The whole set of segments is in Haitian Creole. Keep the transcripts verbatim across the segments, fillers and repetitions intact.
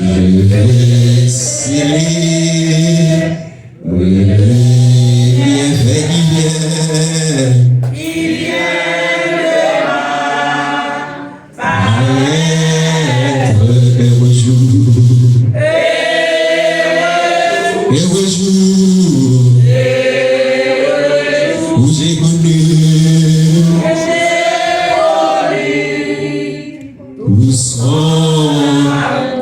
Je vais célébrer le bienfait qui vient. Paraître heureux jour. Heureux jour. Où j'ai connu. Où sont,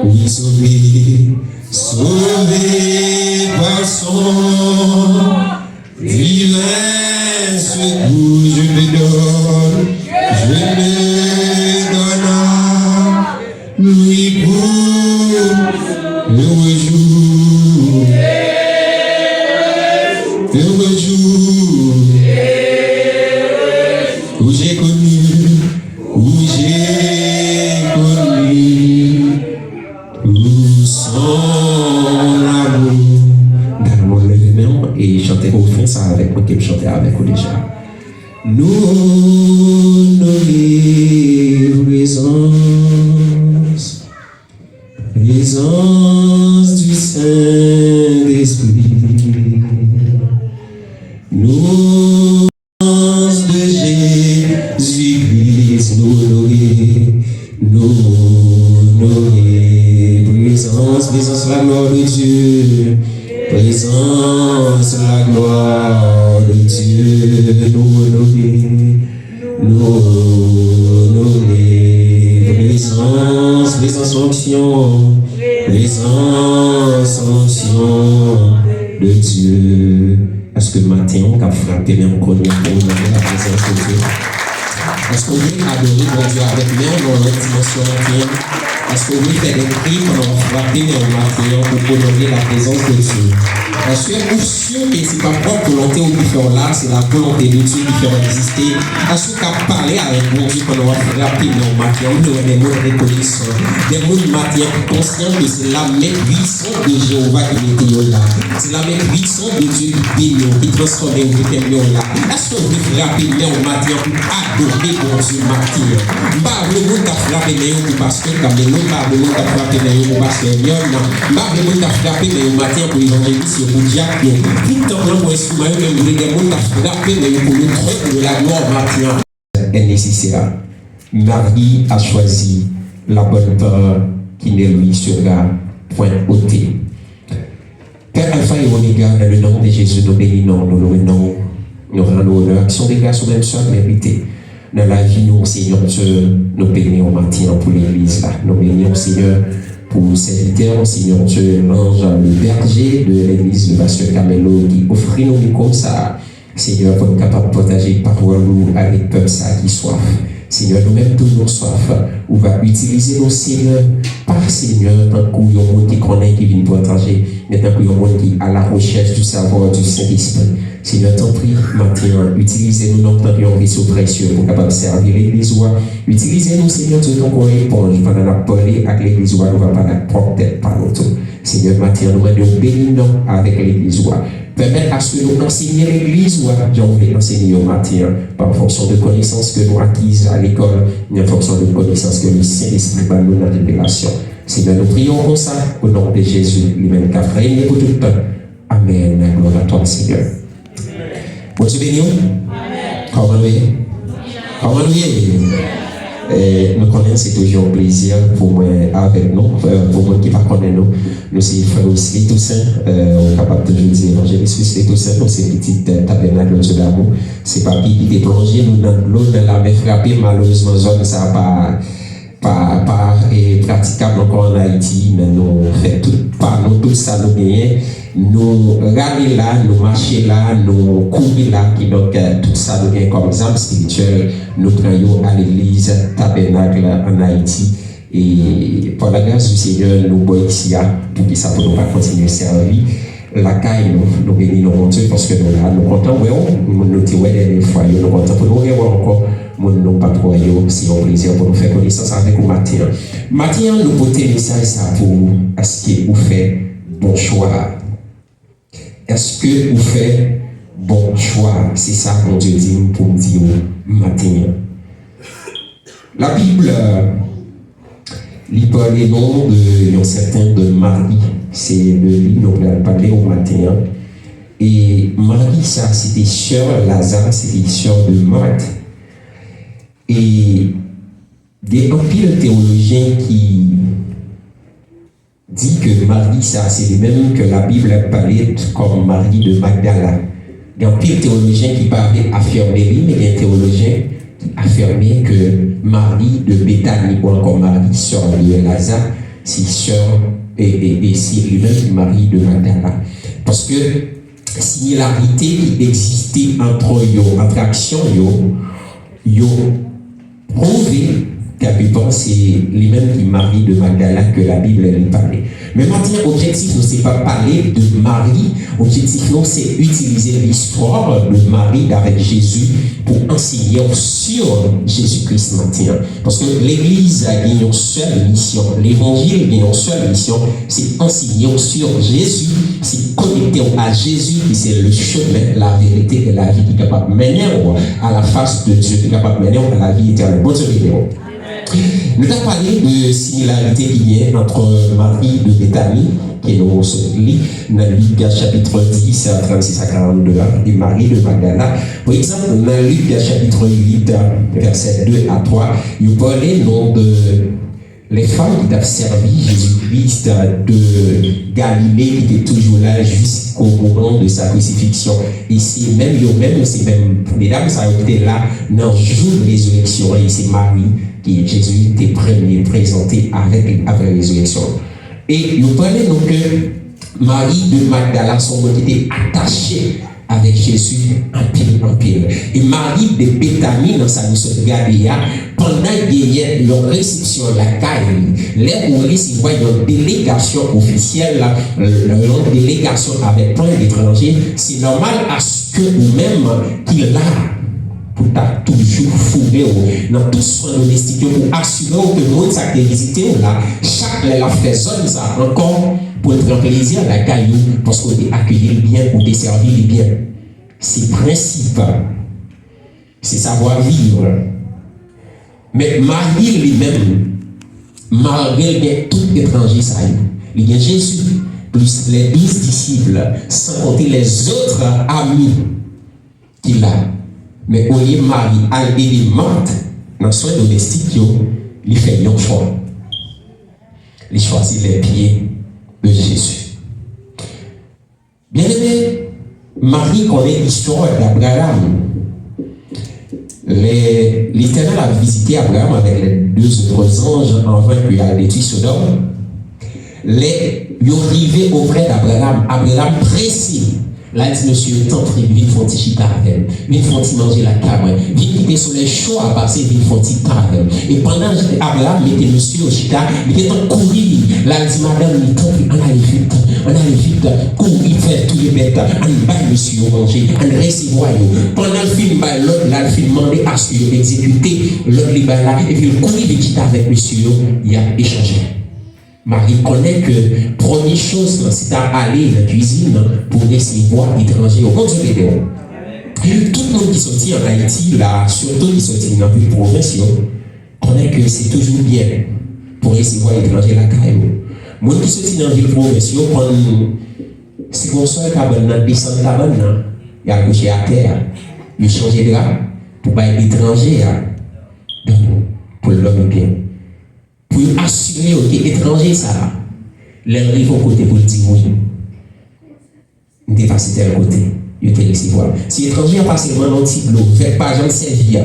oui, sauvés, sauvés par son divin secours, je me donne, je me donne à lui pour heureux jour, heureux jour, où j'ai connu, où j'ai connu son amour. Dal moun leve men w e chante refren sa avèk mwen ke m chante avèk ou deja. Nous honorer présence, présence du Saint-Esprit. Nous de Jésus-Christ, nous honorer, nous honorer. Présence, présence, la gloire de Dieu. Présence, la gloire de Dieu, nous honorer, nous honorer. Présence, présence, onction, présence, onction de Dieu. Èske maten an w ka frape men w kounye a pou w onore laprezans de Dye? Èske w vle adore Bondye avèk men w nan yon lòt dimansyon maten an? Èske w vle fè de kri pandan w ap frape men w maten an pou w onore laprezans de Dye? Èske ou si ke se pa pwòp volonte w ki fè w la, se la volonte de Dye ki fè w egziste? Èske w ka pale avèk Bondye pandan w ap frape men w maten an? M vle wè de moun rekonesan, de moun maten an ki konsyan ke se lamen pwisant de Jewova ki mete yo la. Se lamen pwisant de Dye ki beni w, ki transfòme w, ki kenbe w la. Èske w vle frape men w maten an pou adore Bondye maten an? M pa vle moun k ap frape men yo pou pastè Camelo, m pa vle moun k ap frape men yo pou pastè Eliane, m pa vle moun k ap frape men yo maten an pou evanjelis yo, pou dyak yo, pou tanp lan, pou enstriman yo, men m vle de moun k ap frape men yo pou le trône de la gloire maten an. Est nécessaire. Marie a choisi la bonne part qui ne lui sera point ôtée. Père Alpha et Oméga, dans le nom de Jésus, nous bénissons, nous louons, nous rendons honneur, action de grâce ou menm sèl merite. Nan lavi nou, Senyè Dye, nou beni w maten an pou legliz la. Nou beni w, Senyè, pou sèvitè w, Senyè Dye, lanj, le berger de l'église, le pasteur Camelo, ki ofri nou mikwo sa a. Senyè, pou n kapab pataje pawòl ou avèk pèp sa ki swaf. Senyè, nou menm tou nou swaf. Ou va itilize nou, Senyè, pa, Senyè, tankou yon moun ki konnen, ki vin pataje, men tankou yon moun ki à la recherche du savoir du Saint-Esprit. Senyè, tanpri, maten an, itilize nou non tankou yon veso presye pou kapab sèvi legliz ou a. Itilize nou, Senyè Dye, tankou yon eponj. Pandan n ap pale ak legliz ou a, nou va pale ak pwòp tèt pa nou tou. Senyè, maten an, nou mande w beni nou avèk legliz ou a. Pèmèt aske nou ansenye legliz ou a jan w vle ansenye yo maten an, pa fonksyon de konesans ke nou akiz a lekòl, men an fonksyon de konesans ke le Sentespri ban nou nan revelasyon. Senyè, nou priye w konsa, o non de Jezi, li menm k ap renye pou tout tan. Amèn. Glwa a twa, Senyè. Bondye beni w. Kòman nou ye? Kòman nou ye? Eh, nou konnen se toujou yon plezi pou mwen avèk nou. Eh, pou moun ki pa konnen nou, nou se frè Wesley Toussaint. Eh, ou kapab toujou di evanjelis Wesley Toussaint. Nou se pitit, eh, Tabernacle Dieu d'amour. Se papi ki te plonje nou nan dlo, nan lamen frape. Malerezman, zòn sa a pa pa, pa, eh, pratikab ankò ann Ayiti, men nou fè tout pa nou, tout sa nou genyen. Nou rale la, nou mache la, nou kouri la, kidonk, eh, tout sa nou genyen kòm zam espirityèl, nou pran yo a legliz Tabènak ann Ayiti. E, par la grâce du Seigneur, nou bò isi a, poukisa pou nou pa kontinye sèvi lakay nou, nou beni non Bondye paske nou la, nou kontan wè w, moun nou te wè dènye fwa yo, nou kontan pou nou rewè w ankò, moun nou pa t wè yo, se yon plezi pou nou fè konesans avèk ou maten an. Maten an, nou pote mesaj sa pou ou, èske ou fè bon chwa a? Èske ou fè bon chwa a? Se sa Bondye di m pou m di w maten an. La Bible Li pale nou de yon sèten de Mari. Se de li nou pral pale o maten an. E Mari sa, se te sè Laza, se te sè de Mat. E gen anpil teyolojyen ki di ke Mari sa, se li menm ke Labib pale kòm Mari de Magdala. Gen anpil teyolojyen ki pa vle afime li, men gen teyolojyen ki afime ke Mari de Betani ou ankò Mari, sè de Laza, se sè, e, e, e se li menm ki Mari de Magdala. Paske similarite ki egziste ant yo, ant aksyon yo, yo pwouve kèlke pa se li menm ki Mari de Magdala ke Labib li pale. Men maten an, objektif nou se pa pale de Mari, objektif nou se itilize listwa de Mari avèk Jezi pou ansenye w sou Jezi Kris maten an. Paske legliz gen yon sèl misyon, levanjil gen yon sèl misyon, se ansenye w sou Jezi, se konekte w a Jezi ki se le chemin, la vérité et la vie ki kapab mennen w a la face de Dieu, ki kapab mennen w a la vie éternelle. Bondye beni w. Nou t ap pale de similarite ki gen ant Mari de Betani, ke nou sot li nan Lik chapit dis, trannsis a karannde a, e Mari de Magdala. Pa egzanp, nan Lik chapit uit, vèsè de a twa, yo pale nou de les femmes ki t ap sèvi Jezi Kris de Galile, ki te toujou la jisko moman de sa krisifiksyon. E se menm yo menm, se menm medam sa yo ki te la nan jou rezireksyon an, e se Mari ki Jezi te premye prezante avèk li apre rezireksyon. E yo pale nou ke Mari de Magdala se yon moun ki te atache avèk Jezi anpil, anpil. E Mari de Betani, nan sa nou sot gade a, pandan genyen yon resepsyon lakay li, lè ou resevwa yon delegasyon ofisyèl, yon delegasyon avèk plen etranje, se nòmal aske ou menm ki la pou ta toujou foure w nan tout swen domestik yo pou asire w ke moun sa k te vizite w la, chak lè l ap fè zòn sa ankò, pou l pran plezi lakay ou, paske w te akeyi l byen, ou te sèvi li byen. Se prensip, se savwa viv. Men Mari li menm, malgre l gen tout etranje sa yo, li gen Jezi, plis les douze disciples, san konte les autres amis ki la. Men olye Mari al ede Mat nan swen domestik yo, li fè yon chwa. Li chwazi les pieds de Jésus. Byeneme, Mari konnen istwa d'Abraham. Lè Letènèl ap vizite Abraham avèk les deux autres anges anvan ke y al detwi Sodòm, lè yo rive oprè d'Abraham, Abraham prese. L al di mesye yo, tanpri, vin fè yon ti chita avè m. Vin fè yon ti manje lakay mwen. Vin kite solèy cho a pase, vin fè yon ti tan avè m. E pandan Abraham mete mesye yo chita, li gentan kouri li. L al di madanm li, tanpri, ann ale vit, ann ale vit, kouri fè touye bèt, ann bay mesye yo manje, ann resevwa yo. Pandan l fin bay lòd la, l fin mande aske yo egzekite lòd li bay la, epi l kouri vin chita avèk mesye yo, y ap echanje. Mari konnen ke premye choz lan, se ta ale nan kwizin nan pou resevwa etranje yo. Bondye beni w. Tout moun ki soti ann Ayiti la, sitou ki soti nan vil pwovens yo, konnen ke se toujou byen pou resevwa etranje lakay ou. Moun ki soti nan vil pwovens yo konn, si gon sòl kabann nan, desann kabann nan, y al kouche atè a, yo chanje dra pou bay etranje a, pou l dòmi byen. Pou yo asire yo ke etranje sa a, lè l rive yon kote pou l di wi. M te pase tèl kote, yo te resevwa m. Si etranje a pase l nan yon ti dlo vèt pa janm sèvi a,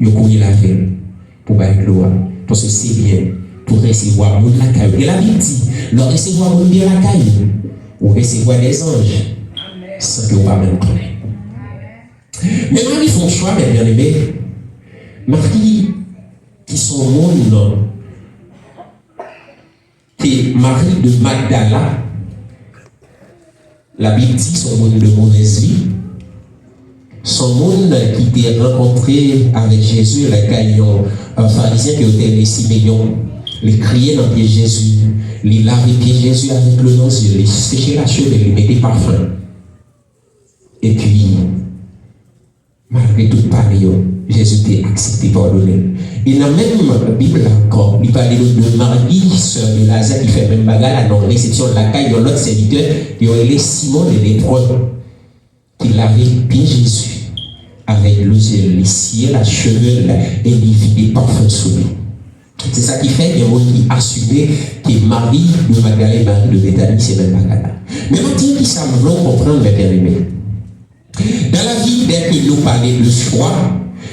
yo kouri lave l pou bay dlo a. Paske se byen pou resevwa moun lakay ou. E Labib di, lè w resevwa moun byen lakay ou, ou resevwa dèzanj san ke w pa menm konnen. Men Mari fè yon chwa, men byeneme. Mari ki se yon moun ke Mari de Magdala, Labib di se yon moun de movèz vi. Se yon moun ki te rankontre avèk Jezi lakay yon, euh, Farizyen ke yo te rele Simeyon. Li kriye nan pye Jezi. Li lave pye Jezi avèk dlo nan zye. Li seche lacheve l, li mete pafen. Epi, malgre tout pale yo, Jezi te aksepte padone l. E nan menm Bib la ankò, li pale nou de Mari, sè de Laza, ki fè menm bagay la nan resepsyon lakay yon lòt sèvitè, yo rele Simon le Lepre, ki lave pye Jezi avèk dlo zyèl, li siye la cheve l e li vide pafen sou li. Se sa ki fè gen moun ki asime ke Mari de Magdalèn, Mari de Betani, se menm bagay la. Men mwen di ki sa m vle w konprann, mè byeneme. Dans la vie, dès que nou pale de chwa,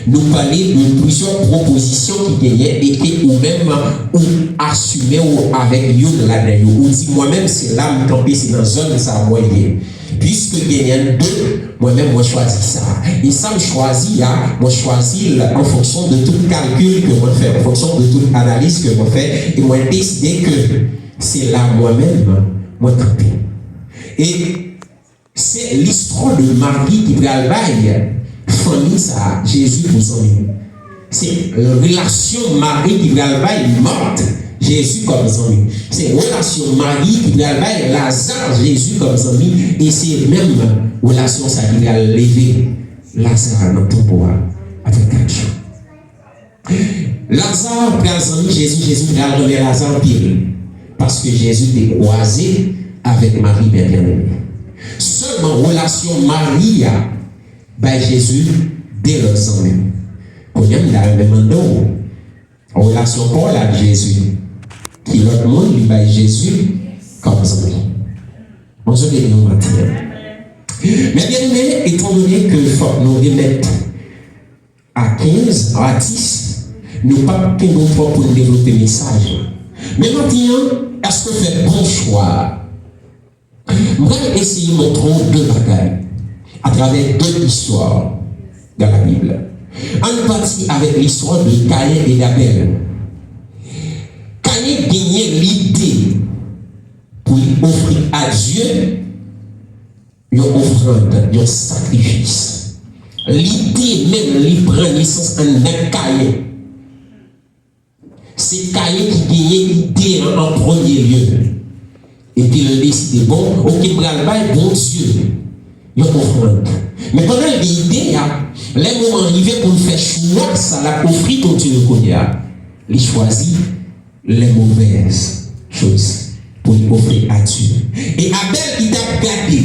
nou pale de plizyè pwopozisyon ki genyen e ke ou menm ou asime w avèk youn ladan yo. Ou di, mwen menm, se la m kanpe, se nan zòn sa mwen ye. Piske genyen de, mwen menm, mwen chwazi sa. E sa m chwazi a, mwen chwazi l an fonksyon de tout kalkil ke mwen fè, an fonksyon de tout analiz ke mwen fè, e mwen deside ke se la mwen menm, mwen kanpe. E se listwa de Mari ki pral bay fanmi sa a Jezi pou zanmi. Se relasyon Mari ki pral bay Mat Jezi kòm zanmi. Se relasyon Mari ki pral bay Laza Jezi kòm zanmi. E se menm relasyon sa ki pral leve Laza nan tonbo a apre kat jou. Laza pral zanmi Jezi, Jezi pral renmen Laza anpil. Paske Jezi te kwaze avèk Mari byen byeneme. Sèlman relasyon Mari a bay Jezi de lòt zanmi. Kounye a m ta renmen mande w, relasyon pa w la ak Jezi, ki lòt moun li bay Jezi kòm zanmi? Bonjou, beni w maten an. Mè byeneme, etandone ke fòk nou remèt a kenz, a dis, nou p ap kenbe w twòp pou n devlope mesaj la. Men maten an, èske w fè bon chwa a? M pral eseye montre w de bagay atravè de istwa dans la Bible. Ann pati avèk listwa de Kayen e Abèl. Kayen genyen lide pou li ofri a Dye yon ofrann, yon sakrifis. Lide menm li pran nesans anndan Kayen. Se Kayen ki genyen ide an an premye lye. Epi l deside, bon, oke, m pral bay Bondye yon ofrann. Men pandan l gen ide a, lè moman an rive pou l fè chwa sa l ap ofri Bondye yo kounye a, li chwazi les mauvaises choses pou li ofri a Dye. E Abèl ki t ap gade,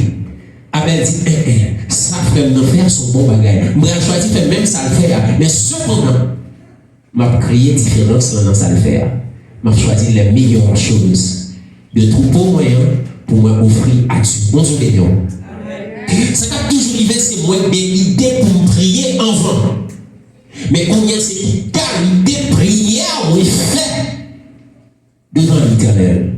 Abèl di, en, en, sa frè m nan fè a se yon bon bagay. M pral chwazi fè menm sa l fè a. Men sepandan, m ap kreye diferans lan nan sa l fè a. M ap chwazi les meilleures choses de twoupo mwen an pou mwen ofri a Dye. Bondye beni w. Sa k ap toujou rive, se mwen k gen ide pou m priye anvan. Men kounye a, se ki kalite priyè mwen fè devan Letènèl.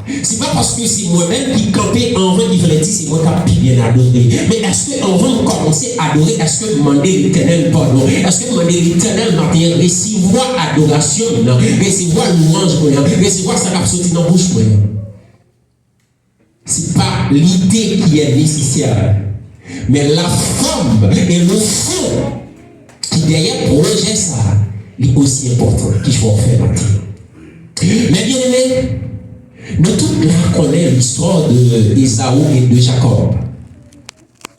Se pa paske se mwen menm ki kanpe anvan ki vle di se mwen k ap pi byen adore. Men èske anvan m kòmanse adore, èske m mande Letènèl padon? Èske m mande Letènèl maten an resevwa adorasyon m nan, resevwa lwanj mwen an, resevwa sa k ap soti nan bouch mwen an? Se pa lide ki est nécessaire, men la forme et le fond ki dèyè pwojè sa a, li osi enpòtan ki chwa w fè maten an. Mè byeneme, nou tout la konnen listwa de Ezaou e de Jakòb.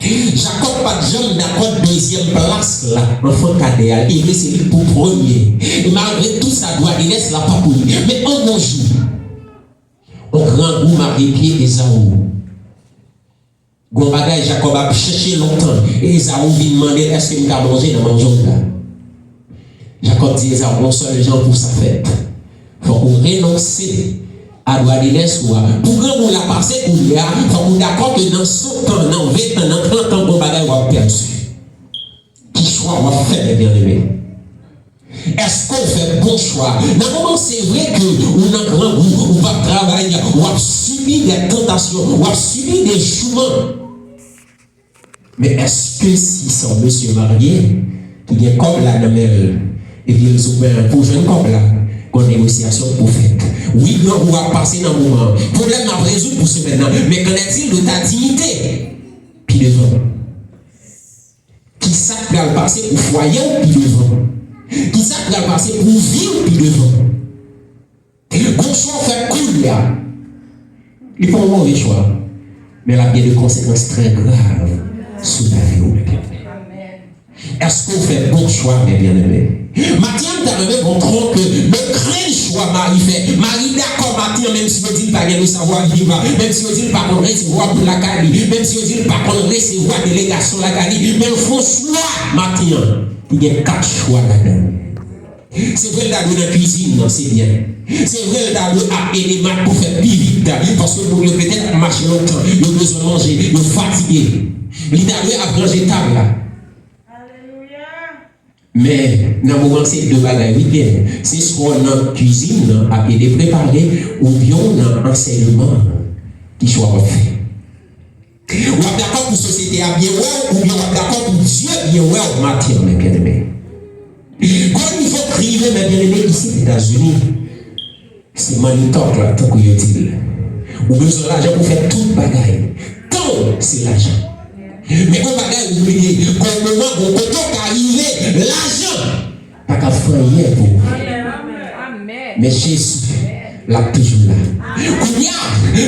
Jakòb pa t janm dakò dezyèm plas la, anfan kadè a, li te vle se li k pou premye. E malgre tou sa, dwa de lès la pa pou li. Men an bon jou, yon grangou make pye Ezaou. Gon bagay Jakòb ap chèche lontan, e Ezaou vin mande l, èske m ka manje nan manje w la? Jakòb di Ezaou, yon sèl jan pou sa fèt. Fòk ou renonse a dwa de lès ou a. Pou grangou la pase kounye a, fòk ou dakò ke nan san tan, nan ven tan, nan trant tan, gon bagay w ap pèdi. Ki chwa w ap fè, mè byeneme? Èske w fè bon chwa? Nan moman se vre ke ou nan grangou, ou p ap travay, w ap sibi de tantasyon, w ap sibi de jouman. Men èske si se yon mesye marye ki gen kòb la nan men l, epi l di w, men pou w jwenn kòb la, gon negosyasyon k pou fèt. Wi, grangou ap pase nan moman an. Pwoblèm nan ap rezoud pou semèn nan. Men qu'en est-il de ta dignité? Pi devan. Kisa k pral pase pou fwaye w pi devan? Kisa k pral pase pou vi w pi devan? Gon chwa w fè kounye a. Li pa yon move chwa, men l ap gen de konsekans trè grav sou lavi w, mè byeneme. Èske w fè bon chwa, mè byeneme? Maten an, m ta renmen montre w ke nou krenn chwa Mari fè. Mari dakò maten an, menm si yo di l pa gen le savoir vivre, menm si yo di l pa konn resevwa moun lakay li, menm si yo di l pa konn resevwa delegasyon lakay li, men l fè yon chwa maten an ki gen kat chwa ladan l. Se vre l ta dwe nan kwizin nan, se byen. Se vre l ta dwe ap ede Mak pou fè pi vit, paske moun yo petèt ap mache lontan, yo bezwen manje, yo fatige. Li ta dwe ap ranje tab la. Men, nan moman se de bagay wi gen. Se swa w nan kwizin nan ap ede prepare, oubyen w nan ansèyman an. Ki chwa w ap fè? W ap dakò pou sosyete a byen wè w, oubyen w ap dakò pou Dye byen wè w maten an, mè byeneme? Gwo nivo k rive, mè byeneme, isit Etazini, se money talk la, tankou yo di l. Ou bezwen lajan pou fè tout bagay. Tan w, se lajan. Men gon bagay ou bliye, gon moman, gon kote w ka rive, lajan pa ka fè anyen pou ou. Men Jezi, l ap toujou la. Kounye a,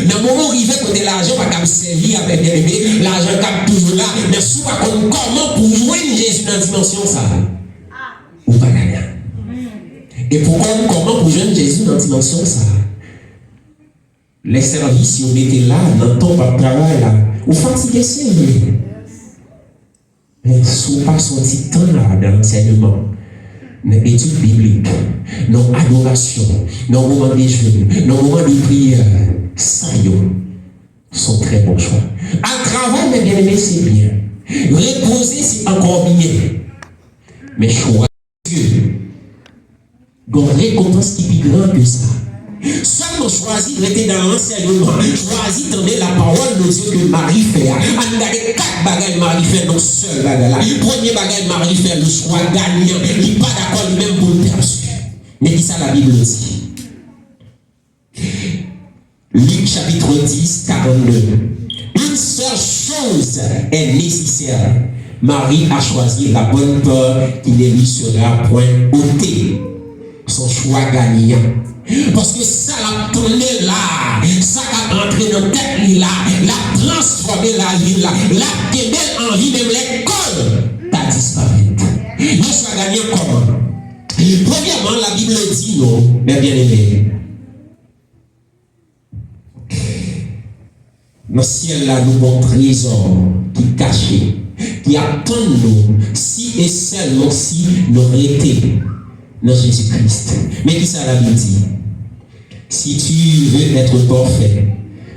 nan moman w rive kote lajan pa ka sèvi avèk byeneme, lajan k ap toujou la, men si w pa konn kòman pou w jwenn Jezi nan dimansyon sa a, ou pa ka la. E pou w konn kòman pou w jwenn Jezi nan dimansyon sa a, lè sèvis yo mete la, nan tan w p ap travay la, ou fatige, se vre. Men si w pase yon ti tan la nan ansèyman, nan etid biblik, nan adorasyon, nan moman de jèn, nan moman de priyè, sa yo se yon trè bon chwa. Al travay, mè byeneme, se byen. Repoze, se ankò byen. Men chwa Dye. Gon rekonpans ki pi gran ke sa. Sèlman chwazi rete nan ansèyman, chwazi tande lapawòl de Dye ke Mari fè a. Ann gade kat bagay Mari fè nan sèl bagay la. Premye bagay Mari fè, le chwa ganyan. Li pa dakò li menm pou l pèdi. Men kisa Labib di? Luc chapitre dix, quarante-deux. Une seule chose est nécessaire. Marie a choisi la bonne part qui ne lui sera point ôtée. Se yon chwa ganyan. Paske sa l ap tande la, sa k ap antre nan tèt li la, l ap transfòme lavi l la, l ap kenbe l an vi menm lè kò l ta disparèt. Yon chwa ganyan kòman? Premyèman, Labib di nou, mè byeneme, nan syèl la, nou gon trezò ki kache, ki ap tann nou, si e sèlman si nou rete nan Jezi Kris. Men kisa Labib di? Si tu veux être parfait,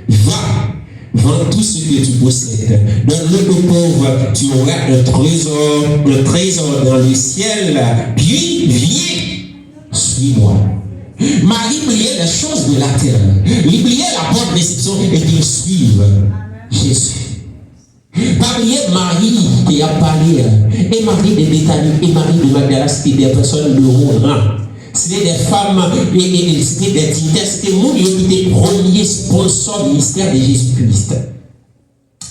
va, vends tout ce que tu possèdes, donne-le aux pauvres, tu auras un trésor, un trésor dans le ciel, puis viens, suis-moi. Mari bliye les choses de la terre. Li bliye la bonne réception et il suit Jésus. Pa bliye Mari ke y ap pale a. E Mari de Betani, e Mari de Magdala, se te de pèsòn de ron. Se te de fanm, e, e, e, se te de dinyitè, se te moun yo ki te premye sponsò ministè de Jezi Kris.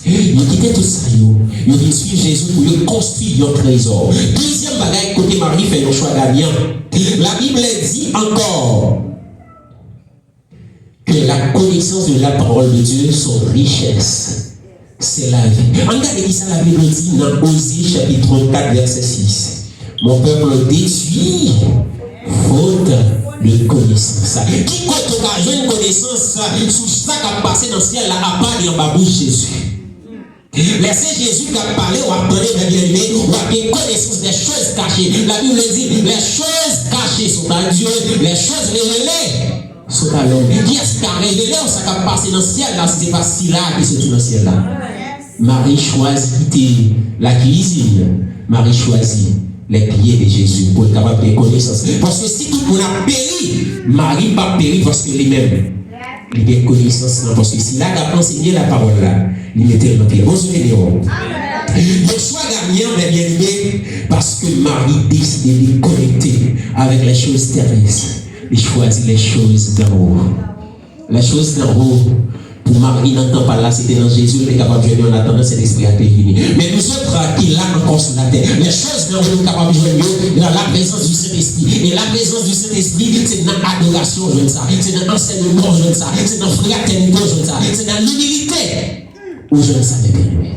Yo kite tout sa yo, yo vin swiv Jezi pou yo konstwi yon trezò. Dezyèm bagay kote Mari fè yon chwa ganyan. Labib di ankò, que la connaissance de la parole de Dieu, son richesse, c'est la vie. Ann gade kisa Labib di nan Oze chapit kat vèsè sis. Mon peuple détruit faute de connaissance. Ki kote w ka jwenn konesans sou sa k ap pase nan syèl la apa li anba bouch Jezi? Lè se Jezi k ap pale, w ap tande, mè byeneme, w ap gen konesans des choses cachées. Labib di, les choses cachées sont à Dieu, les choses révélées sont à l'homme. Kiyès ki ka revele w sa k ap pase nan syèl la si se pa Sila ki soti nan syèl la? Mari chwazi kite la cuisine. Mari chwazi les pieds de Jésus pou l kapab gen konesans. Paske si tout moun ap peri, Mari p ap peri paske li menm li gen konesans lan, paske Sila k ap ansenye lapawòl la, li mete l nan pye l. Bondye beni w. Yon chwa ganyan, mè byeneme, paske Mari deside de konekte avèk les choses terrestres. Li chwazi les choses d'en haut. Les choses d'en haut, pou Mari nan tan pa l la, se te nan Jezi, l te kapab jwenn yo, an atandan Sentespri a te vini. Men nou sot ki la ankò sou latè, les choses d'en haut, nou kapab jwenn yo dans la présence du Saint-Esprit. E la présence du Saint-Esprit, se nan adorasyon w jwenn sa, se nan ansèyman w jwenn sa, se nan fratènite w jwenn sa, se nan imilite w jwenn sa, mè byeneme.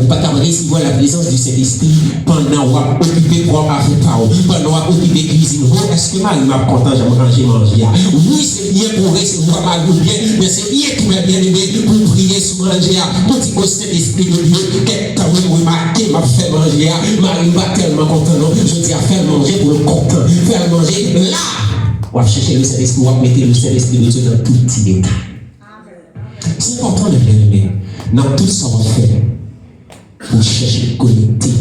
Ou pa t ap resevwa la prezans di Sentespri pandan w ap okipe pwa avè pa w, pandan w ap okipe kwizin. Ho, èske mari m ap kontan jan m ranje manje a? Wi, se byen pou w resevwa mari w byen, men se byen tou, mè byeneme, pou w priye sou manje a, pou w di, O Sentespri de Dye, kèk tan wi, m remake m ap fè manje a, mari m pa tèlman kontan non, jodi a fè l manje pou l kontan, fè l manje la. W ap chèche Lesentespri, w ap mete Lesentespri de Dye nan tout ti detay. Se enpòtan, mè byeneme, nan tout sa w ap fè, pou w chèche konekte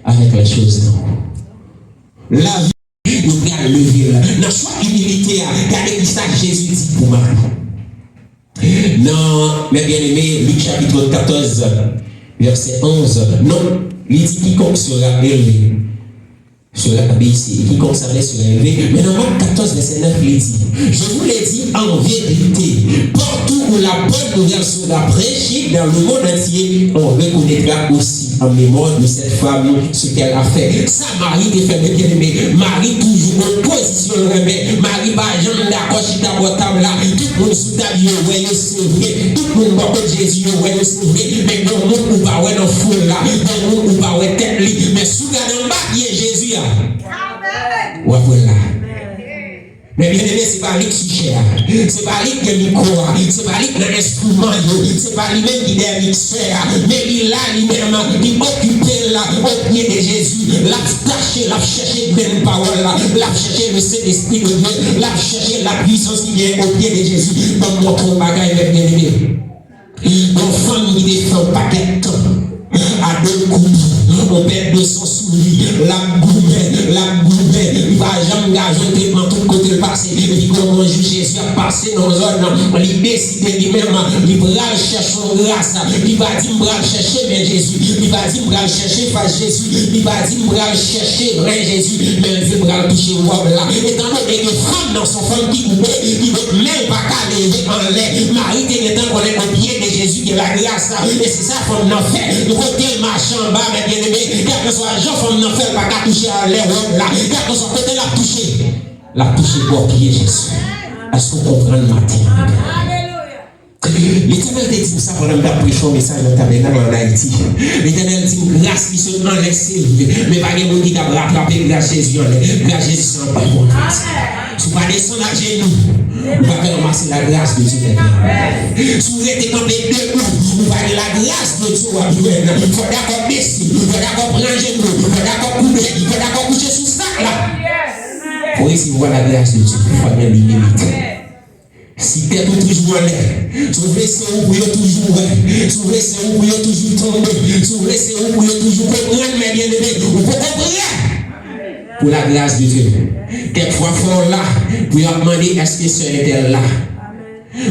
avèk lè choz nan ou. Lavi, yo pral leve l. Nan chwa imilite a, gade kisa Jezi di pou Mari. Nan, mè byeneme, Lik chapit katòz, vèsè onz, non, li di, Quiconque sera élevé sera abaissé, et quiconque s'abaisse sera élevé. Men nan Mak katòz, vèsè nèf, li di, Je vous le dis en vérité, partout où la bonne nouvelle sera prêchée dans le monde entier, on reconnaîtra aussi en mémoire de cette femme ce qu'elle a fait. Sa Mari te fè, mè byeneme, Mari toujou gon pozisyon l renmen. Mari pa janm dakò chita bò tab la. Tout moun sou tab yo wè yo se vre. Tout moun bò kot Jezi yo wè yo se vre. Men gon moun ou pa wè nan foul la. Gon moun ou pa wè tèt li. Men si w gade anba pye Jezi a, w ap wè l la. Mè byeneme, se pa li k sou chè a. Se pa li k gen mikwo a. Se pa li k nan enstriman yo. Se pa li menm ki dèyè miksè a. Men li la, li menm, li okipe l la, o pye de Jezi. L ap tache, l ap chèche grenn pawòl la. L ap chèche le Sentespri de Dye. L ap chèche la pwisans ki gen o pye de Jezi. Ban m montre w bagay, mè byeneme. Yon fanm ki te fè yon pakèt tan a do l kouri, yon pèt de san sou li, l ap goumen, l ap goumen, li pa janm ka jwenn tretman tout kote l pase. Epi gon yon jou Jezi ap pase nan yon zòn, li deside li menm, li pral chèche yon gras. Li pa di, "M pral chèche men Jezi." Li pa di, "M pral chèche fas Jezi." Li pa di, "M pral chèche ren Jezi." Men l di, "M pral touche wòb la." Etandone ke fanm nan se yon fanm ki koupe, kidonk men l pa ka leve anlè. Mari te gentan konnen o pye de Jezi gen lagras. E se sa fanm nan fè. Kote l mache anba, mè byeneme, kèlkeswa jan fanm nan fè, l pa ka touche anlè wòb la. Kèlkeswa kote l ap touche, l ap touche bò pye Jezi. Èske w konprann maten an? Letènèl te di m sa pandan m t ap preche yon mesaj nan Tabènak la ann Ayiti. Letènèl di m, gras li sot anlè, se vre, men pa gen moun ki kab ratrape gras Jezi anlè. Gras Jezi se anba w. Si w pa desann ajenou, ou pa ka ranmase lagras de Dye, mè byeneme. Si w rete kanpe debou, ou pa gen lagras de Dye w ap jwenn. Fò w dakò bese, fò w dakò pran ajenou, fò w dakò koube, fò w dakò kouche sou sak la. Pou resevwa lagras de Dye, fò w gen imilite. Si tèt ou toujou anlè, si w vle se ou pou yo toujou wè, si w vle se ou pou yo toujou tande, si w vle se ou pou yo toujou konprann, mè byeneme, ou poko prè pou lagras de Dye. Kèk fwa, fò w la pou y ap mande, èske sè entèl la?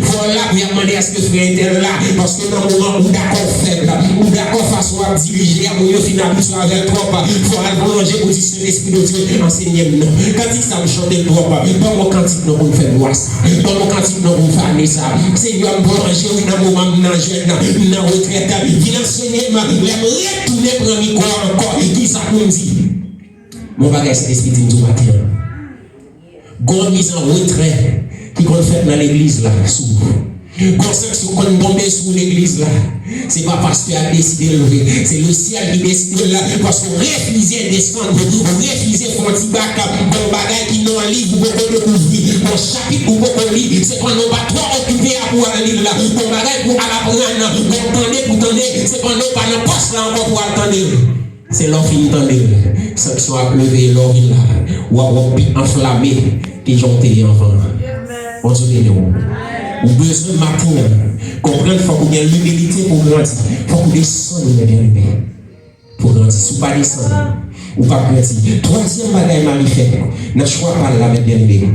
Fò w la pou y ap mande, èske frè entèl la? Paske nan moman ou dakò w fèb, ou dakò fason w ap dirije a, moun yo fin abitye avè l twòp, fò w al pran manje pou di, Sentespri de Dye, ansenye m non. Kantik sa m chante l twòp. Ban m yon kantik non pou m fè lwa sa. Ban m yon kantik non pou m fane sa. Senyè, m pran manje wi nan moman m nan jèn, m nan retrèt. Vin ansenye m. Lè m retounen pran mikwo a ankò, kisa pou m di? Bon bagay Sentespri di m di w maten an. Gon miz an retrè ki konn fèt nan legliz la sou ou. Gon sanksyon konn tonbe sou legliz la. Se pa pastè a k deside l vre. Se lesyèl ki deside l la. Paske w refize desann, ou refize fè yon ti bak. Gon bagay ki nan yon liv ou poko dekouvri. Gon chapit ou poko li. Se pandan w pa twò okipe a pou w al li l la. Gon bagay pou w al aprann. Gon tande pou tande. Se pandan w pa nan pòs la ankò pou w al tande l. Se lè w fin tande l, sanksyon ap leve, e lè w vin la, w ap wè w pi anflame ke jan w te ye anvan an. Bondye beni w. Ou bezwen maten an konprann fòk ou gen imilite pou w grandi. Fòk ou desann ou, mè byeneme, pou w grandi. Si w pa desann, ou p ap grandi. Twazyèm bagay Mari fè nan chwa pa l la, mè byeneme,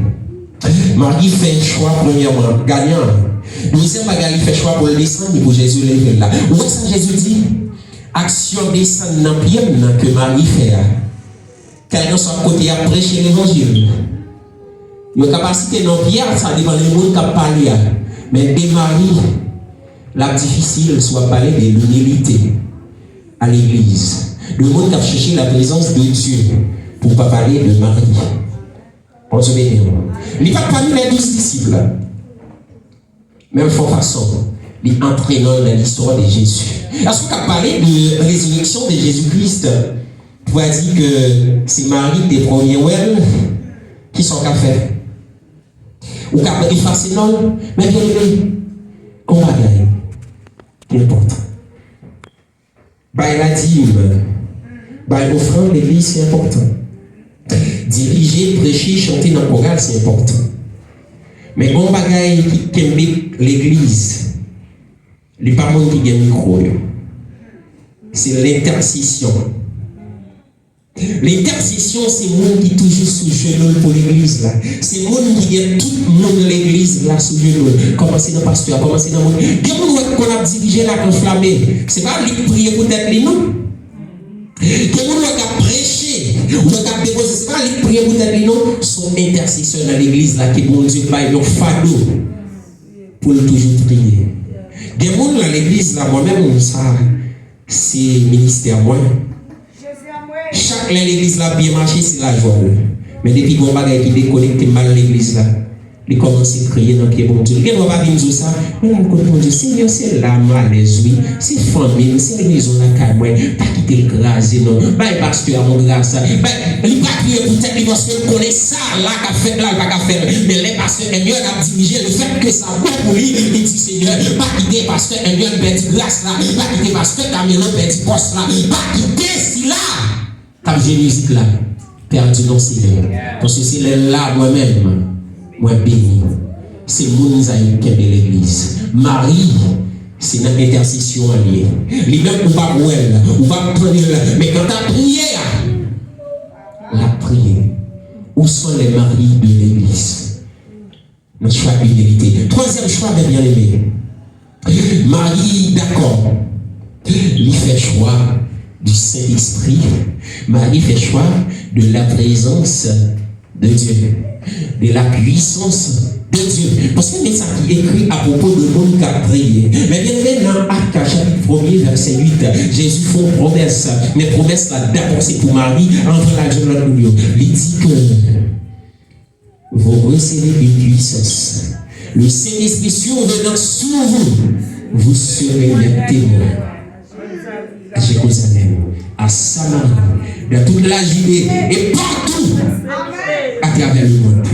Mari fè chwa premyèman ganyan. Dezyèm bagay, li fè chwa pou l desann, li pou Jezi leve l la. Ou wè sa Jezi di? Aksyon desann nan pye m nan ke Mari fè a, kèlkanswa kote y ap preche levanjil, yo ka pa site non Pyè, sa depann de moun k ap pale a. Men de Mari, l ap difisil si w ap pale de imilite a legliz, de moun k ap chèche la prezans de Dye, pou w pa pale de Mari. Bondye beni w. Li pa t pami lè douz disip la. Men l fè yon fason Li antre nan, nan listwa de Jezi. Èske w ka pale de rezireksyon de Jezi Kris pou w di ke se Mari ki te premye wè l? Kisa w ka fè? Ou ka efase non l? Men byeneme, yon bagay ki enpòtan. Bay ladim, bay ofrann legliz se enpòtan. Dirije, preche, chante nan koral se enpòtan. Men gen yon bagay ki kenbe legliz. Li pa moun ki gen mikwo yo. Se lentèsesyon. Lentèsesyon se moun ki toujou sou jenou l pou legliz la. Se moun ki gen tout moun legliz la sou jenou l. Kòmanse nan pastè a, kòmanse nan moun. Gen moun wè k konn ap dirije l ak anflame. Se pa li k priye pou tèt li non. Gen moun wè k ap preche, wè k ap depoze, se pa li k priye pou tèt li non. Se yon entèsesyon nan legliz la ke Bondye bay yon fado pou l toujou priye. Gen moun nan legliz la, mwen menm, sa se ministè mwen. Chak lè legliz la ap byen mache, se lajwa l. Men depi gen yon bagay ki dekonekte m al legliz la, li kòmanse kriye nan pye Bondye. Li gen dwa pa vin di w sa, men l al kot Bondye, Senyè, se la m alèz wi, se fanmi m, se rezon lakay mwen, pa kite l kraze non, bay pastè a yon gras, bay, li pa kriye pou tèt li paske l konnen sa la k ap fèt la, l pa ka fè l. Men lè pastè Enyèl ap dirije, lefètke sa bon pou li, li di, Senyè, pa kite pastè Enyèl pèdi gras la, pa kite pastè Kamelo pèdi pòs la, pa kite sila k ap jwe mizik la pèdi non, Senyè. Paske se lè l la, mwen menm, mwen beni. Se moun sa yo ki kenbe legliz. Mari, se nan entèsesyon an li ye. Li menm, ou p ap wè l, ou p ap tande l, men kanta priye a, l ap priye. Où sont les maris de l'église? Nan chwa imilite. Twazyèm chwa, mes bien-aimés. Mari dakò. Li fè chwa du Saint-Esprit. Mari fè chwa de la présence de Dieu, de la puissance de Dieu. Paske men sa ki ekri apwopo de moun k ap priye. Men byeneme, nan Ak chapit premye, vèsè uit, Jezi fè yon pwomès, men pwomès la dabò se pou Mari, anvan l al jwenn lòt moun yo. Li di ke vous recevrez une puissance. Le Saint-Esprit survenant sur vous, vous serez mes témoins à Jérusalem, à Samarie, dans toute la Judée et partout à travers le monde.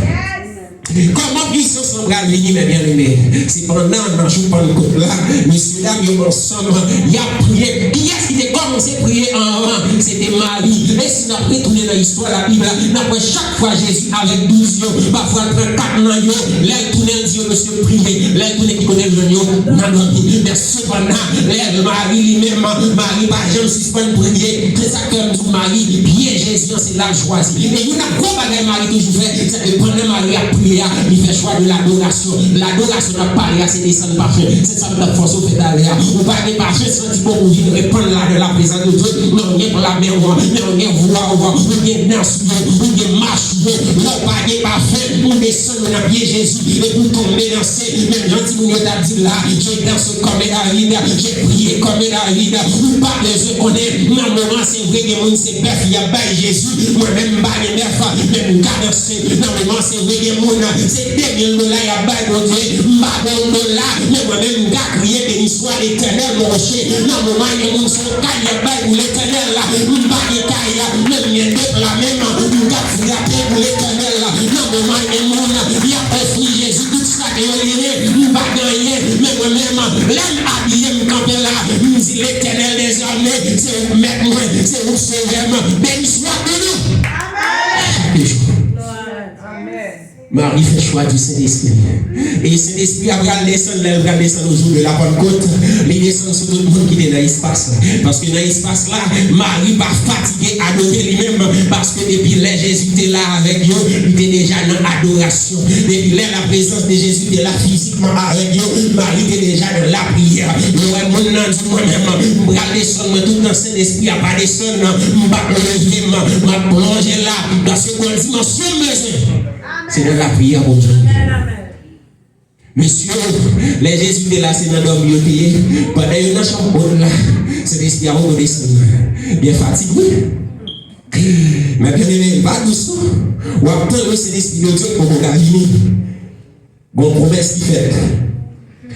Kòman pwisans lan pral vini, mes bien-aimés? Se pandan nan jou Pannkòt la, mesye dam yo ansanm, y ap priye. Kiyès ki te kòmanse priye anvan? Se te Mari. E si n ap retounen nan istwa Labib la, n ap wè chak fwa Jezi avèk douz yo, pafwa l pran kat nan yo, lè l tounen, l di yo, mesye, priye. Lè l tounen, ki kote l jwenn yo? Nan dòmi. Men sepandan, lè Mari li menm, Mari pa janm sispann priye. Se sa k fè m di w, Mari, pye Jezi an, se la l chwazi. E youn nan gwo bagay Mari toujou fè, se ke pandan Mari ap priye a, li fè chwa de ladorasyon. Ladorasyon n ap pale a, se desann pafen. Se sa m t ap fòse w fè talè a. Ou pa gen pafen, santi bon, ou vin repann ladan la prezans de Dye. Men w gen plan men w, men w gen vwa w, ou gen dans ou, ou gen mach ou, lè w pa gen pafen, ou desann ou nan pye Jezi, epi w tonbe danse, menm jan timoun yo t ap di l la, je danse comme David, je prie comme David. Ou pa bezwen konnen, nan moman se vre gen moun se bèf y ap bay Jezi, mwen menm m pa gen bèf, men m ka danse. Nan moman se vre gen moun se de mil dola y ap bay Bondye, m pa gen yon dola, men mwen menm m ka kriye, Béni soit l'Éternel, mon rocher. Nan moman gen moun se yon kay y ap bay pou Letènèl la, m pa gen kay, men m gen de pla menm, m ka frape pou Letènèl la. Nan moman gen moun y ap ofri Jezi tout sa ke yo li ye, m pa gen anyen, men mwen menm, lè m abiye, m kanpe la, m di, Letènèl dèzame, se ou k mèt mwen, se ou k sovè m. Béni soit ton nom. Chak jou. Mari fè chwa di Sentespri. E Sentespri a pral desann, lè l pral desann o jou de la Pannkòt, li desann sou tout moun ki te nan espas la. Paske nan espas la, Mari pa fatige adore li menm, paske depi lè Jezi te la avèk yo, li te deja nan adorasyon. Depi lè la prezans de Jezi te la fizikman avèk yo, Mari te deja nan lapriyè. Lè w wè moun nan di, mwen menm, m pral desann, mwen tout nan Sentespri a pa desann, m p ap leve m, m ap plonje la, paske gon dimansyon m bezwen. Se nan lapriyè Bondye. Mesye, lè Jezi te la, se nan dòmi yo te ye. Pandan yo nan chanm wòt la, Sentespri a poko desann. Gen fatig, wi. Men byeneme, li pa dous non. W ap tann, wi, Sentespri de Dye poko ka vini. Gon pwomès ki fèt.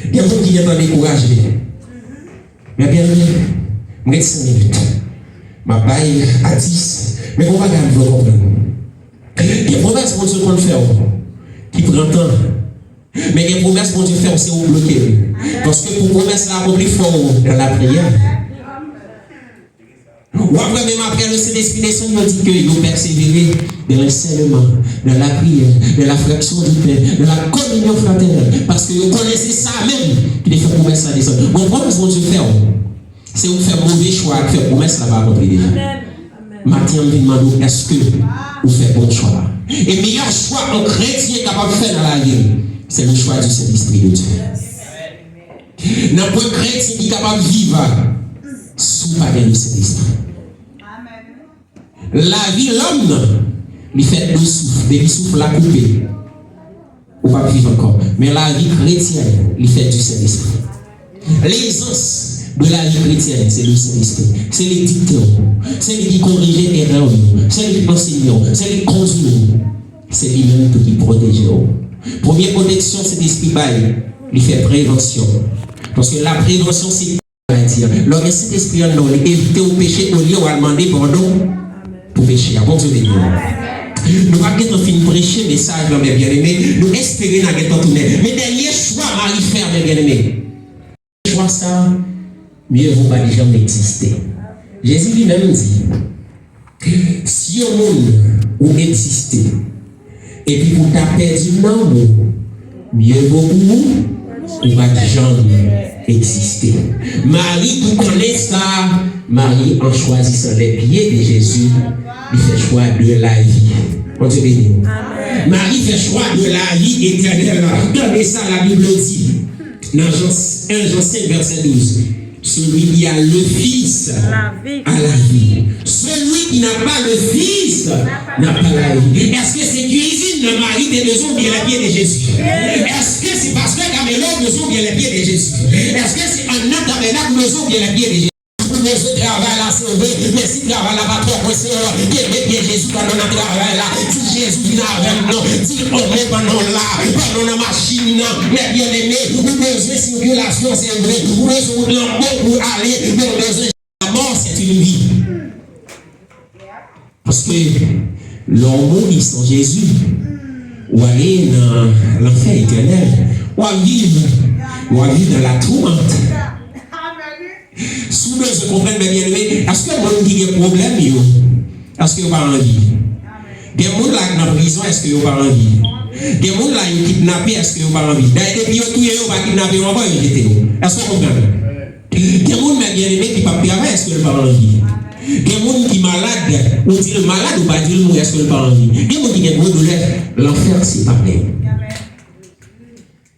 Gen moun ki gentan dekouraje. Men byeneme, m gen senk minit. M ap bay a dis, men gon bagay m vle konprann. Gen pwomès Bondye konn fè w ki pran tan. Men gen pwomès Bondye fè w, se ou bloke l. Paske pou pwomès la akonpli, fò w nan lapriyè. W ap wè menm apre le Sentespri desann, yo di ke yo pèsevere dans l'enseignement, dans la prière, dans la fraction du pain, dans la communion fraternelle. Paske yo konnen se sa menm ki te fè pwomès la desann. Bon, pwomès Bondye fè w, se ou k fè move chwa ak fè pwomès la pa akonpli deja. Maten an, m vin mande w, èske ou fè bon chwa a? E meyè chwa yon kretyen kapab fè nan lavi l, se le choix du Saint-Esprit de Dieu. Nan pwen kretyen ki kapab viv si w pa gen le Sentespri. Lavi lòm nan, li fèt de souf. Depi souf la koupe, ou p ap viv ankò. Men lavi kretyèn, li fèt du Sentespri. Lezans de lavi kretyèn, se le Sentespri. Se li ki dikte w. Se li ki korije erè w yo. Se li ki ansenye w. Se li ki kondwi w. Se li menm tou ki pwoteje w. Premye pwoteksyon Sentespri bay, li fè prevansyon. Paske la prevansyon se maladi a. Lè w gen Sentespri anndan w, li evite w peche olye w al mande padon pou peche a. Bondye beni w. Nou p ap gentan fin preche mesaj lan, men byeneme, nou espere n a gentan tounen. Men dènye chwa Mari fè, men byeneme, chwa sa, mye vo pa t janm egziste. Jezi li menm di, si yon moun ou egziste, epi pou ta pèdi nanm ou, mye vo pou ou, ou pa t janm egziste. Mari ki konnen sa, Mari, an chwazisan les pieds de Jésus, li fè chwa de lavi. Bondye beni w. Mari fè chwa de lavi etènèl. Tande sa Labib di. Nan Jan, en Jan senk, vèsè douz, celui qui a le Fils a la vie. Celui qui n'a pas le Fils n'a pas la vie. Èske se kuizin nan Mari te bezwen oubyen lèpye de Jezi? Èske se pastè Kamelo bezwen oubyen lèpye de Jezi? Èske se anndan tabènak bezwen oubyen lèpye de Jezi? Ou bezwen travay la, se vre, men si travay la pa twò pwese, kenbe pye Jezi pandan w nan travay la. Di Jezi vin avè m non. Di l on mo pandan w la, pandan w nan machin nan. Men byeneme, ou bezwen sikilasyon, se vre. Ou bezwen wout lan bon pou w ale, men ou bezwen lanmò, c'est une vie. Paske lè w mouri san Jezi, w ale nan lanfè etènèl. W ap viv, w ap viv dans la tourmente. Si w bezwen konprann, men byeneme, èske moun ki gen pwoblèm yo, èske yo pa anvi? Gen moun la k nan prizon, èske yo pa anvi? Gen moun la yo kidnape, èske yo pa anvi? Dayè, depi yo touye yo, yo pa kidnape yo ankò, yo jete yo. Èske w konprann? Gen moun, men byeneme, ki p ap travay, èske l pa anvi? Gen moun ki malad, ou di l malad, ou pa di l mouri, èske l pa anvi? Gen moun ki gen gwo doulè, lanfè se parèy.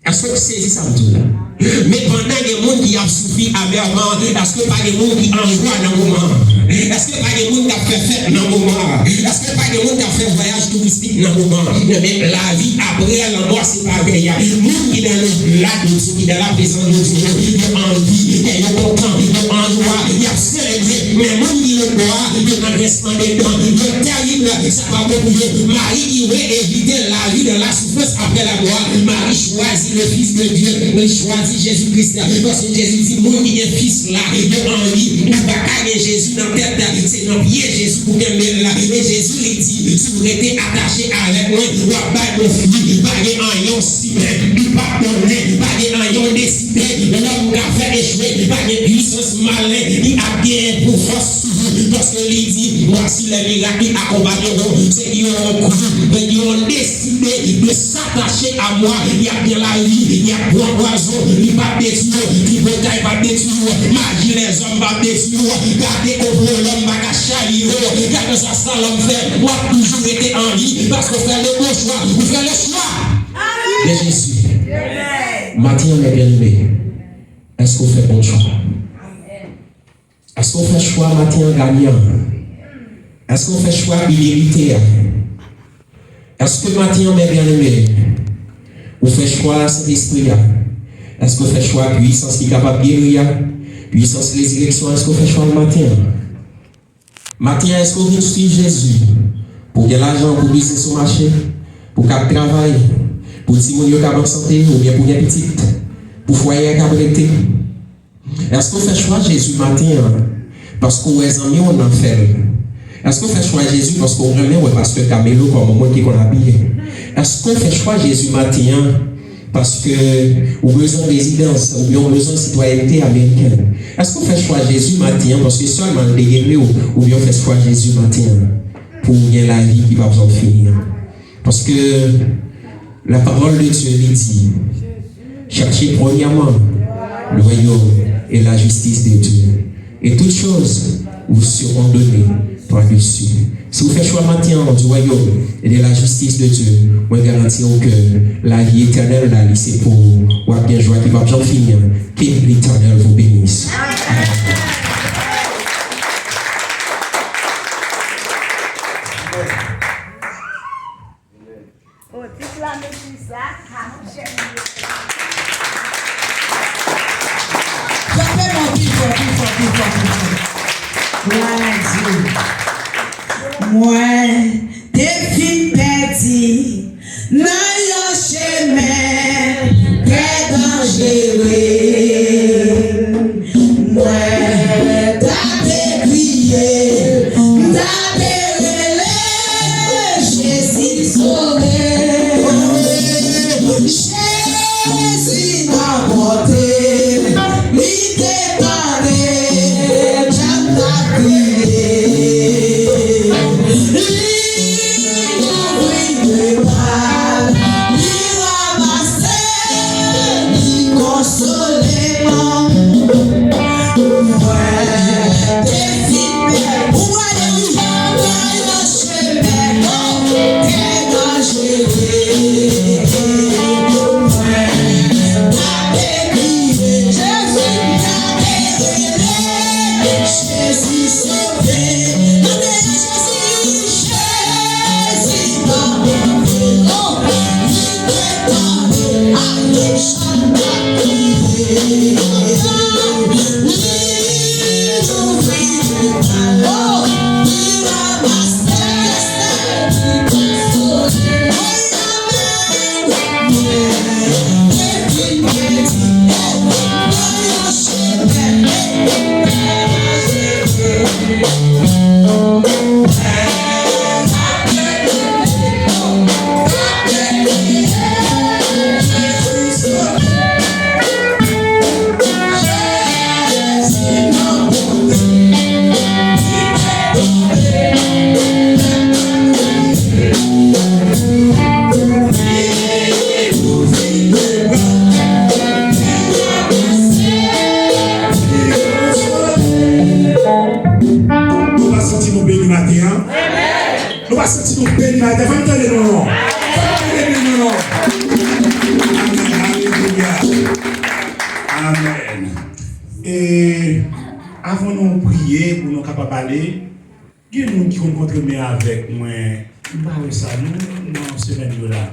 Èske w sezi sa m di w la? Men pandan gen moun ki ap soufri amèman, èske pa gen moun ki an jwa nan moman an? Èske pa gen moun k ap fè fèt nan moman an? Èske pa gen moun k ap fè vwayaj touristik nan moman an? Men lavi apre lanmò se parèy. Moun ki dans le, la doulè, ki dans la présence de Dieu, yo anvi, yo kontan, yo an jwa, y ap selebre. Men moun ki lòtbò a, yo nan grensman de dan, yo tèrib, sa pa bon pou yo. Mari ki vle evite lavi dans la souffrance après la mort, Mari chwazi le Fils de Dieu, li chwazi Jezi Kris la. Paske Jezi di, moun ki gen Fis la, yo anvi, ou pa ka gen Jezi nan tèt, se nan pye Jezi pou kenbe l la. E Jezi li di, si w rete atache avèk mwen, w ap bay bon fwi. Pa gen anyen w simen, li p ap donnen, pa gen anyen w deside, lòm ka fè echwe, pa gen pwisans malen ki ap genyen pou fòs sou ou, paske li di, voici les miracles qui accompagneront ceux qui auront cru, men qui auront décidé de s'attacher à moi, y ap gen lavi, y ap pran pwazon, li p ap detwi yo, tripotay p ap detwi yo, maji lèzòm p ap detwi yo, gade konplo lòm pa ka chayi yo, gade sa sa lòm fè, w ap toujou rete an vi, paske w fè le bon chwa, ou fè le chwa de Jezi. Maten an, men byeneme, èske w fè bon chwa? Èske w fè chwa maten an ganyan? Èske w fè chwa imilite a? Èske maten an, men byeneme, ou fè chwa Sentespri a? Èske w fè chwa pwisans ki kapab geri a? Pwisans rezireksyon, èske w fè chwa l maten an? Maten an, èske w vin swiv Jezi pou w gen lajan, pou biznis ou mache, pou w kab travay, pou timoun yo kab an sante, oubyen pou w gen pitit? pou fwaye a k ap rete? Èske w fè chwa Jezi maten an paske w wè zanmi w nan fè l? Èske w fè chwa Jezi paske w renmen wè pastè Camelo kòm yon moun ki konn abiye? Èske w fè chwa Jezi maten an paske ou bezwen rezidans oubyen ou bezwen sitwayènte amerikèn? Èske w fè chwa Jezi maten an paske sèlman l te renmen w oubyen w fè chwa Jezi maten an pou w gen lavi ki p ap janm fini an? Paske la parole de Dieu li di, cherchez premièrement le royaume et la justice de Dieu, et toutes choses vous seront données par-dessus. Si w fè chwa maten an du royaume et de la justice de Dieu, mwen garanti w ke lavi etènèl la, li se pou ou. W ap gen jwa ki p ap janm fini an. Que l'Éternel vous bénisse. Amen. Oh, ti flamme ti sa, ah, mon chè. Frape mwen pi fò, pi fò, pi fò, pi fò. Glwa a Dye. Mwen te fin pèdi nan yon chemen trè danjere. Mwen t ape kriye, m t ape rele, Jezi sove. Jezi nan pòte, li te tande, djab t ap kriye. Li louvri de bra l, li ranmase, li konsole mwen. Mwen te fin pèdi. Ou prale, wi. Nan yon chemen, oh, trè danjere. Mwen t ape kriye, Jezi, m t ape rele, Jezi sove. Tande, Jezi, Jezi ban mwen velo, li te tande, ale, chan t ap kriye. Li louvri de bra l, li ranmase, li konsole. Nou pa santi nou beni maten an? Nou pa santi nou beni maten an? Fè m tande nou non. Fè m tande nou non. Amèn. Alelouya. Amèn. E avan nou priye, pou nou kapab ale, gen moun ki konn kontre men avèk mwen. M pa wè sa non nan semèn yo la.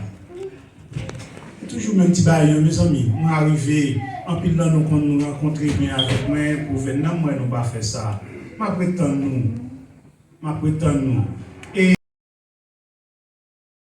Se toujou menm ti bagay yo, mezanmi. Mwen arive, anpil nan nou konn rankontre men avèk mwen pou vin nan, mwen nou pa fè sa. M ap ret tann nou. M ap ret tann nou.